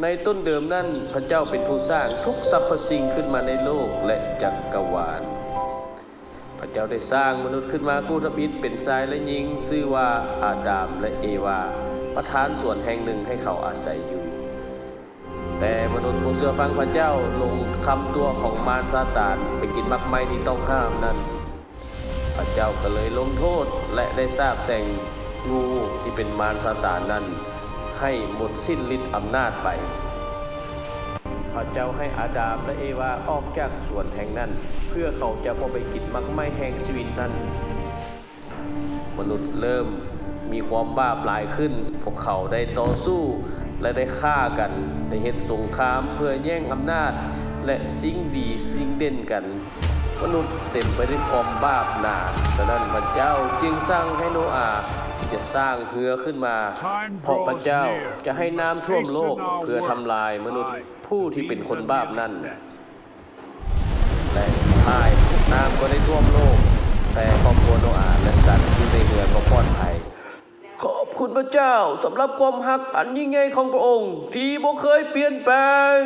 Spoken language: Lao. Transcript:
ໃນຕົ້ນເດີມນັ້ນ, ພະເຈົ້າເປັນຜູ້ສ້າງທຸກສັບພະສິ່ງຂຶ້ນມາໃນໂລກ ແລະ ຈັກກະວານ. ພະເຈົ້າໄດ້ສ້າງມະນຸດຂຶ້ນມາຄູ່ທຳອິດເປັນຊາຍ ແລະ ຍິງ, ຊື່ວ່າອາດາມ ແລະ ເອວາ, ປະທານສວນແຫ່ງໜຶ່ງໃຫ້ເຂົາອາໄສຢູ່. ແຕ່ມະນຸດບໍ່ເຊື່ອຟັງພະເຈົ້າ, ຫຼົງຄຳຕົວະຂອງມານຊາຕານ, ໄປກິນໝາກໄມ້ທີ່ຕ້ອງຫ້າມນັ້ນ. ພະເຈົ້າກໍເລີຍລົງໂທດ ແລະ ໄດ້ສາບແຊ່ງງູທີ່ເປັນມານຊາຕານນັ້ນ ໃຫ້ໝົດສິ້ນລິດອຳນາດໄປ. ພະເຈົ້າໃຫ້ອາດາມ ແລະ ເອວາອອກຈາກສວນແຫ່ງນັ້ນ, ເພື່ອເຂົາຈະບໍ່ໄປກິນໝາກໄມ້ແຫ່ງຊີວິດນັ້ນ. ມະນຸດເລີ່ມມີຄວາມບາບຫຼາຍຂຶ້ນ. ພວກເຂົາໄດ້ຕໍ່ສູ້ ແລະ ໄດ້ຂ້າກັນ, ໄດ້ເຮັດສົງຄາມເພື່ອແຍ່ງອຳນາດ ແລະ ຊິງດີຊິງເດັ່ນກັນ. ມະນຸດເຕັມໄປດ້ວຍຄວາມບາບໜາ, ສະນັ້ນພະເຈົ້າຈຶ່ງສັ່ງໃຫ້ໂນອາທີ່ຈະສ້າງເຮືອຂຶ້ນມາ, ເພາະພະເຈົ້າຈະໃຫ້ນ້ຳຖ້ວມໂລກເພື່ອທຳລາຍມະນຸດຜູ້ທີ່ເປັນຄົນບາບນັ້ນ. ແລະ ສຸດທ້າຍນ້ຳກໍໄດ້ຖ້ວມໂລກ, ແຕ່ຄອບຄົວໂນອາ ແລະ ສັດຢູ່ໃນເຮືອກໍປອດໄພ. ຂອບຄຸນພະເຈົ້າສຳລັບຄວາມຮັກອັນຍິ່ງໃຫຍ່ຂອງພະອົງທີ່ບໍ່ເຄີຍປ່ຽນແປງ.